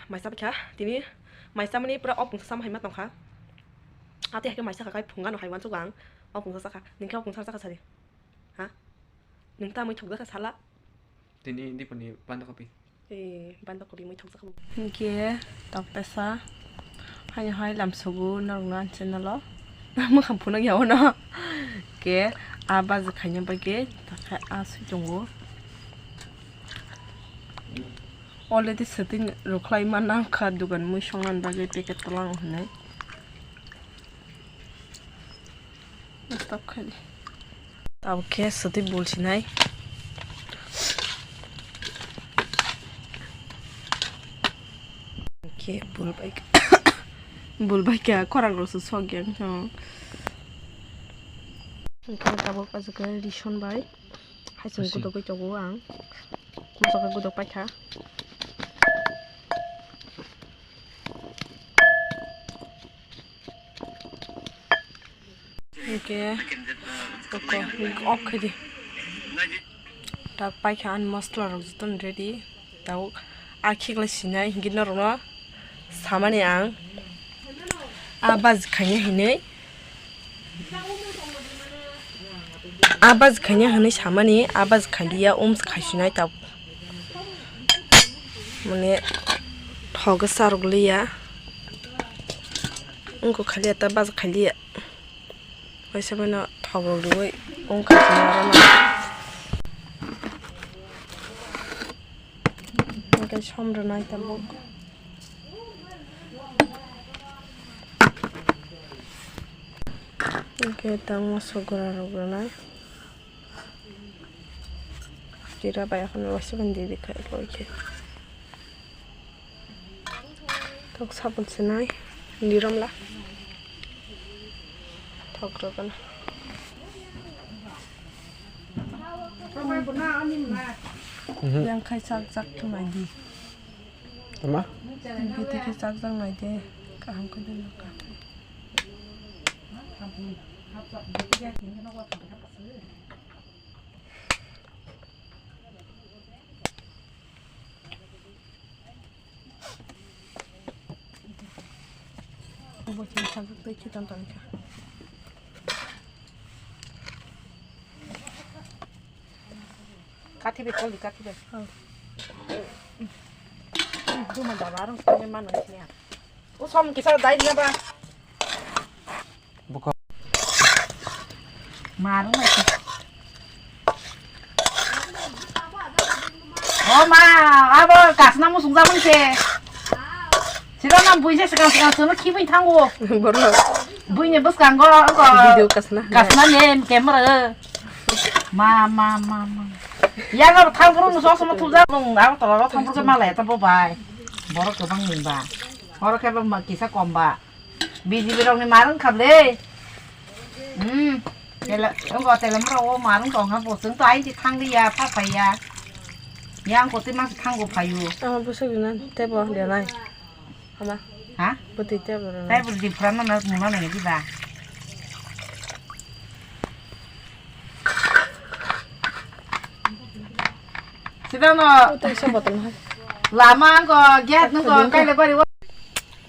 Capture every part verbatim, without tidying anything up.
Maisa bikha tini, maisa mani pura o pungsa sama hai ma tongkha. Ati hai khe maisa kha kai phunga no hai wansuk ang. O pungsa sakha, ningkhe o pungsa sakha sari. Ha? Nung ta mui thokjakha sala. Tini diponi banda kopi. Eh, banda kopi mui thokjakha bo. Hingke tok tesa. Hai hai lamsogo norokno ang channel o. Mwkhang phunuk ya ono. Ke a baji khaina bagwi takhe a sui tongo. Already setting rwkhlai ma nangkha dugan mui songna bagwi packet tolang hinwi. Stop khai di. Tabuk khe swtwi bul sinai. Khe bul bai, bul bai kha khorang rok se sok yang thang. Hingke tabuk aswk khe rison bai. Haising gudugwi tongo ang. Mosok khe guduk paikha. Hingke off khe di. Tak paikha ani mosla rok jotono ready. Tabuk a khiklai sinai hingke norokno samani ang a baji khaina hinwi. A baji khaina hinwi samani, a baji khailiya, um, khaisinai tabuk. Mane thogo charwk liya. Wngkha khaliya ta baji khailiya. Waisa mano thogo riwi wngkha khaliya aro ma. Hingke som rwnai tabuk. Hingke tang moso gura rok rwnai. Jira bai akhano waisa mani didi khai loi khe. Tok sabun sinai. Nirom la. Thok rok gana. Yang khai chak chak thumai di. Tama? Bete khe chak chak nai de. Kaham khe de no ka. Obo khe sajak tei khitan tongkha. Kathi bai, kol di, kathi bai. Oh. Duma daba arung sini mano sini. O som kisa dai dia ba. Buko. Marung lagi. O ma, abo kasna musuk jaman se. Sira nam buise sekarang sekarang sono kibin thango. Borok. Buine bus kanggo ko. Video kasna. Kasna ne camera. Ma, ma, ma, ma. Yang abo thang puru muso sono tuja mung abo tolaro thang puru malai ta bo bai. Borok kebang ni ba. Borok kebang ma kisa kom ba. B J P rokni mar wngkha ble. Hmm. Tela, wngkha tela mura o mar wngkha wngkha bo chwng to aini thang liya pha phaiya. Yang kote mas thango phayu. Ama bwswk rina tebo denai. Ama. Ha? Bwtwi tebo rina. Tai bwtwi phurana na muna nai diba. Sidano. Lama angko gate nungko kaile bari.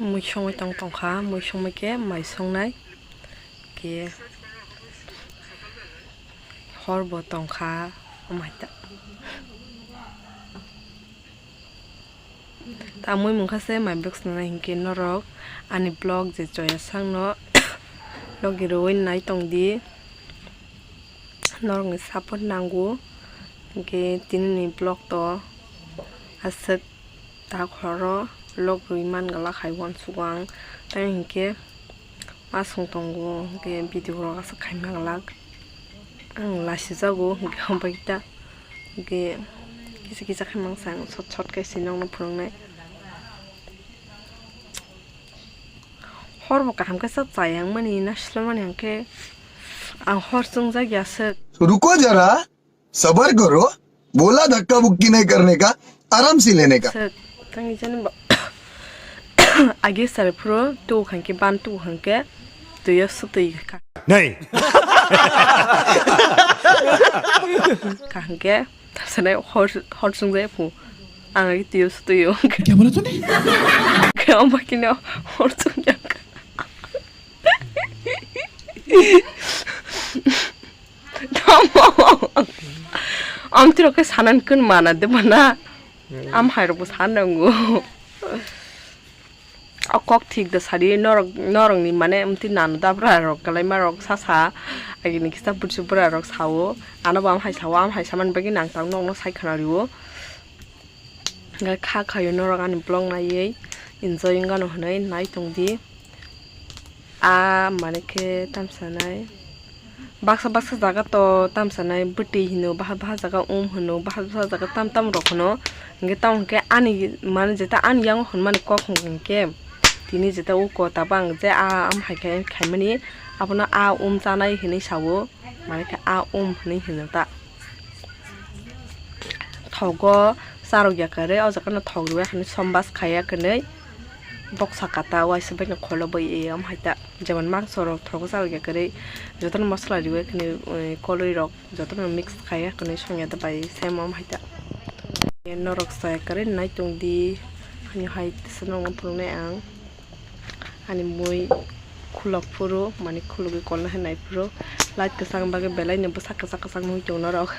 Mui songwi tong tongkha, mui songwi khe mai songnai khe hor bo tongkha, amai ta. Tamwi mungkha se mai bwk swnamnai hinkhe norok ani vlog je choya sakno logi rwui nai tongdi, norokni support nango hinkhe tinini vlog to aswk tak horo log rwui man glak hai uansuk ang, tei hinkhe ma song tongo hinkhe video rok aswk khaima glak. Ang lasijago, hwnkhe hwnbai ta, hwnkhe kisa kisa khe mangsa ang short short khe se nokno phwrwngnai. Hor bo kaham khe sa chayang mani, na swlaiman hwnkhe ang hor chwngjak ya swk. रुको जरा, सबर करो, बोला धक्का मुक्की नहीं करने का, आराम से लेने का। Swk, tangwi jani bo. Agi sari phuru tu khankhe ban tu khankhe tuyo sutwi kha. Nei. Kha hwnkhe tapsane hor, hor chwngjaya phu. Ang agi tuyo sutuyo. Kya bola tune? Khe omo kino hor chungjak. Tamo. Ang tiro khe sanan kun mana de bana. Am hai rok bo san nango. O kok thik da sadi norok, norokni mane amtwi nano dabra rok kalaima rok sasa agini kisa buchi bura rok sao. Ano bo am hai sao, am hai saman bagwi nang tang nokno sai khana rio. Hingke kha khayo norok ani vlog naiwi enjoy wngano hinwi nai tongdi. A mane khe tamsa nai. Baksa baksa jaga to tamsa nai bwtwi hino, baha baha jaga um hino, baha baha jaga tam tam rok hino. Hingke tamo hingke ani mane jeta ani yango hwnmani kok hingke tini jeta o kota bang je a am hai khe khaimani abono a um chanai hinwi sao, mane khe a um hinwi hino ta. Thogo charok ya kwrwi, o jaga no thok rwya hinwi sombas khaiya hinwi boksa kata waisa bai no kholo bai e, omo hai ta jemon mangso rok thogo charok ya kwrwi jotono masala rwya hinwi, eh, koloi rok jotono mix khaiya hinwi songya da bai same omo hai ta. Norok chaya kwrwi nai tongdi, ani hai tisa nokno phunuknai ang. Ani mui khulok phuru, mani khulugwi kolna hai nai phuru. Light kwchang bagwi belai no bwsa kwchak kwchak nugwi tongo norok.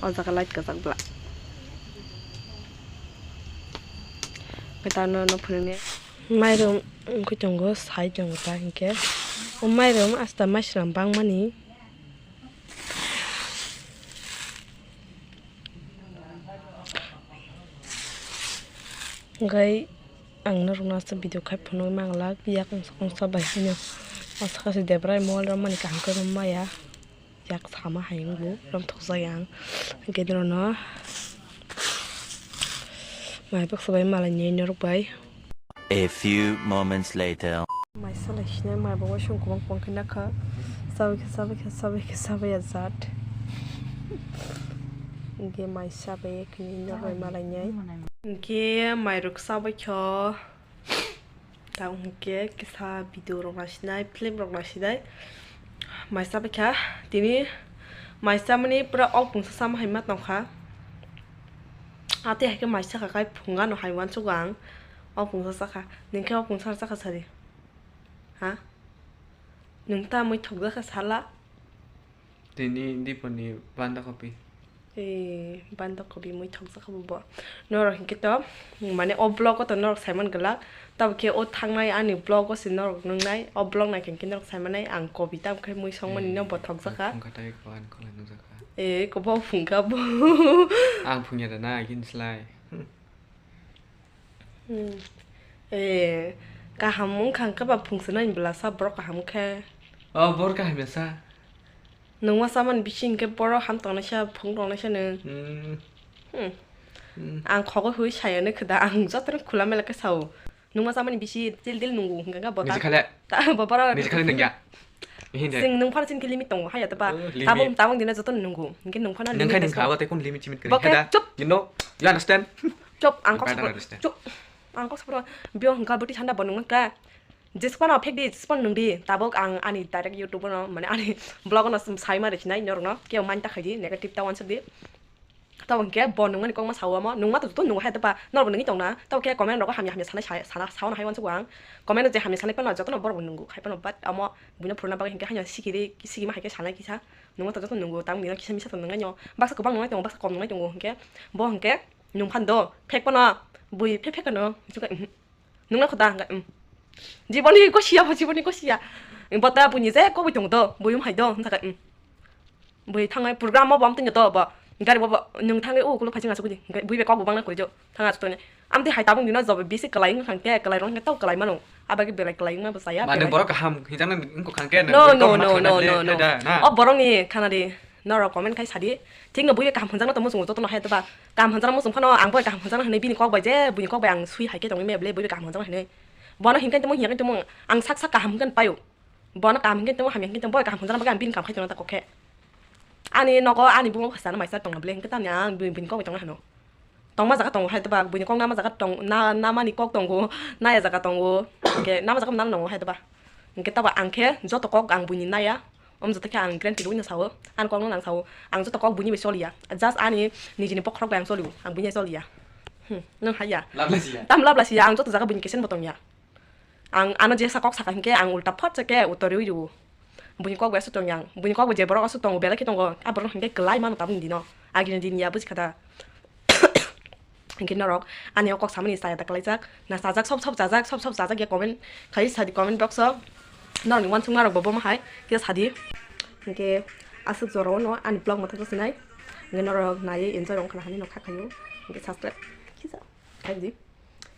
O jaga light kwchak bla. Kwtal no, no phunuknai. Mairum wngwi tongo, sai tongo ta hinkhe. O mairum asta maichwlam bangmani. Hingke ang norokno aswk video khai phunugwi manglak, yak ongsa ongsa bai haino. O saka se Debrai mobile rwmani kaham khe rwmmaya, yak sama hai wngbo romthokjak yang. Hingke norokno mai baksa bai malai ni norok bai. A few moments later. Mai salai sinai mai bo waisung kubang kubang khe nakha. Sabai khe, sabai khe, sabai khe, sabai ya jat. Hingke mai sabai khe norok bai malai nai. Hingke mai rok sabai kho. Tamo hingke kisa video rok naisinai, film rok naisinai. Mai sabai kha. Tini mai samani pura ok pungsa sama hai ma tongkha. Ate hai khe mai saka kai phunga no hai uansukgo ang. O pungsa saka. Ningkhe o pungsa saka sadi. Ha? Nwng ta mui thokjakha sala? Tini Diponi banda kopi. Ee, banda kopi mui thokjakha bo. Norok hinkhe to, mane o vlog o to norok saiman glak. Tabuk khe o thangnai ani vlog o se norok nungnai. O vlog naikhe hinkhe norok saimanai ang kopi tam khe mui songmani no bo thokjakha. Phungkha tai ko ani khwlai nukjakha. Ee, kobo phungkha bo. Ang phungya da na, agin slai. Hmm. Eh, kaham wngkha hwnkhe ba phungsa nai bwlasa borok kaham khe. Oh, borok kaham ya sa. Nungma chamani bisi hwnkhe borok ham tongnaisa, phung tongnaisa nwng. Hmm. Hmm. Hmm. Ang khogo hui sayano khwda, ang jotono khula mela khe sao. Nungma chamani bisi til til nungo hwnkhe bo ta. Niji khale. Ta, bo borok. Niji khale nungya. Hindi. Sing nung phano chini khe limit tongo, haya teba. Oh, limit. Tabung, tabung dina joto nungo. Hingke nung phano limit. Nung khai nung kha, abo tei kun limit chimit kri. Bo khe heda. Chup. You know? You understand? Chup, ang kok I better sapro. Understand. Chup. Ang kok sapro. Bio hingka bwtwi sanda bo nung kha. Jespan o phek di, jespan nung di. Tabuk ang ani direct YouTube no, mane ani vlog no sai ma rikhinai norok no. Keo man ta khai di, negative ta wansuk di. Tabo hingke bo nungmani kokma sao omo, nungma to joto nungo hai teba, norbo nungwi tongna, tabo khe comment rogo hamya hamya sanai sa-, sana, saono hai uansukgo ang, comment o je hamya sanai phano jotono borokbo nungo hai phano, but omo buino phuruna bagwi hingke haino sikiri, sikima hai khe sanai kisa, nungma to joto nungo, tamni no kisa misa to nungnaino, baksa kwbang nungnai tongo, baksa kom nungnai tongo, hingke bo hingke nung phano do, phek phano, bui phek phek phano, hingke, mhm. Nungna khuda hwnkha, um. Jiboni kosiya bo, jiboni kosiya. Bota buini je koboi tongo do, buiyum hai do, hwnka kha, um. Bui thangai program o bo amtwino do bo. Gari bo, bo, nwng thangwi o ukuluk phaising asuk di. Hwnkhe bui bai kok bo bangna korijo. Thang asuk tongni. Amtwi hai tabuk dino job bisi kwlai wngkha hwnkhe, kwlai rok hwnkhe tau kwlai mano. Abagwi belai kwlai wngma bo chaya. Mane belai. Borok kaham hinjakna wngkha hwnkhe, no, no, no, no, no, no. O borokni khana di. Norok comment khai sadi. Thikno bui kaham hwnjakna tongmo chwng jotono hai teba. Kaham hwnjakna muchung phano ang bai kaham hwnjakna hinwi bini kok bai je buini kok bai ang sui hai khe tongwi maya bwle bui bai kaham hwnjakna hinwi. Bono hinkhe tongmo hinkhe tongmo ang sak sak kaham hinkhe paio. Bono kaham hinkhe tongmo hamya hinkhe tongmo bai kaham hwnjakna bagwi ang bini kaham khai tongna ta kok khe. Ani nogo ani bumung khasano maisa tongna bwle hinkhe tamni ang bini, bini kok bai tongna hano. Tongma jaga tongo hai teba buini kok nama jaga tong na, namani kok tongo, naya jaga tongo. Hinkhe nama jaga nang nongo hai teba. Hinkhe taba ang khe joto kok ang buini naya. Om joto khe ang guarantee rwino sao, ani kokno nang sao. Ang joto kok buini bai choliya. Just ani nijini bokhorok bai ang cholio. Ang buini bai choliya. Hmm, nwng haiya. Lablasiya. Tam lablasiya, ang joto jaga buini kesen bo tongya. Ang ano jesa kok saka hinkhe ang ulta phot se khe uttor rwi rwo. Buini kok bai aswk tongya ang. Buini kok bai je borok aswk tongo belai khe tongo. A borok hinkhe kwlai mano tabuk dino. Agini din ya bujikha da. Hinkhe norok ani o kok samani chaya da kwlaijak. Na chajak sob sob chajak, sob sob chajak ya comment khai sadi comment box o. Norokni uansukma rok bo bomo hai kisa sadi. Hinkhe aswk jora o no ani vlog mwthangsa sinai. Hinkhe norok naiwi enjoy wngkha na hinwi no kha khaio. Hinkhe subscribe kisa khaidi.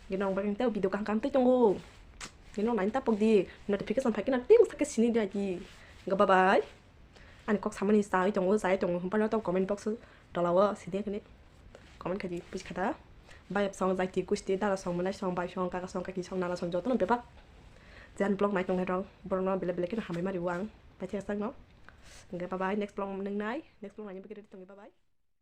Hinkhe norok bagwi tei video kaham kaham tei tongo. Hinkhe norok naini ta pokdi notification phaikhe na ting sakhe sini di aidi. Hinkhe bye bye. Ani kok samani chawi tongo, chai tongo, hwnphano to comment box o tola o sidi hwnwi comment khaidi, buji kha da. Bayap song, jaiti, kusti, dara song, mwnai song, bai song, kaka song, kaki song, nana song, jotono bebak. Je ani vlog nai tongnai rok, borokno belai belai kheno hambai ma rio ang, paithago sakno. Hwnkhe bye bye, next vlog nwngnai, next vlog naina bagwi ready tongdi, bye bye.